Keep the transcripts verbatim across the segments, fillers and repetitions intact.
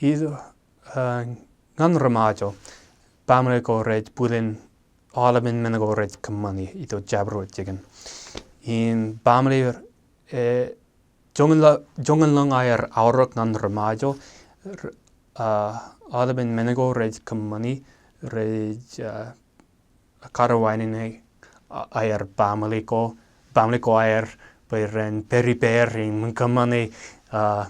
Ido, ah, ñan ri-Ṃajeḷ, baaṃle ko rej bwilōñ aolepen men ko rej kōṃṃani ito jabdewōt jikin. Im baaṃle, eh, joñan ḷọk, joñan ḷọk aer aorōk ñan ri-Ṃajeḷ, r-, ah, aolepen men ko rej kōṃṃani, rej, ah, karuwainene, ah, aer baaṃle ko, baaṃle ko aer bwe ren pād ippāer im kōṃṃane, ah,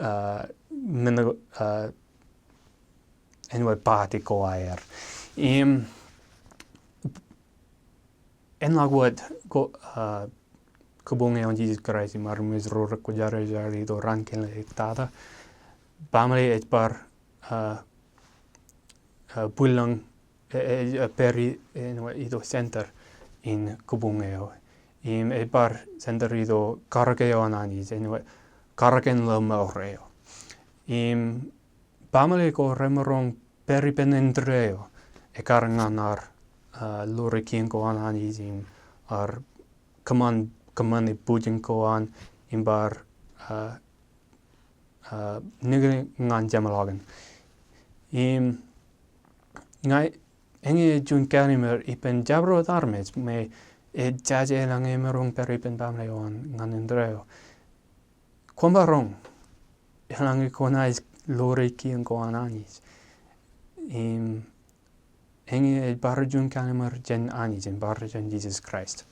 ah, men, ah, āinwōt party ko aer. Im, eṇ ḷọk wōt ko, ah, kabuñ eo an Jesus Christ im armej ro rekwōjarjar ilo raan kilen ektata. Baaṃle ej bar, ah, ah, bwilōñ, e, e, e, pād i, e, āinwōt ilo center in kabuñ eo. Im ej bar center ilo karōk eo an Anij, āinwōt karōk in ḷōṃaro eo. Im baaṃle ko remaroñ pād ippān indeeo, ekkar ñan ad, ah, ḷoore kien ko an Anij im ad kōṃṃan, kōṃṃane bwijin ko an im bar, ah, ah, nikūn ñan jeṃḷọkin. Im ña, eñin ej juon kallim̧ur ippān jabdewōt armej me ej jaje eḷaññe emaroñ pād ippān baaṃle eo an ñan indeeo. Kwōmaroñ, eḷaññe kwōnaaj ḷoore kien ko an Anij. Im eñin ej bar juon kallim̧ur jān Anij im bar jān Jesus Christ.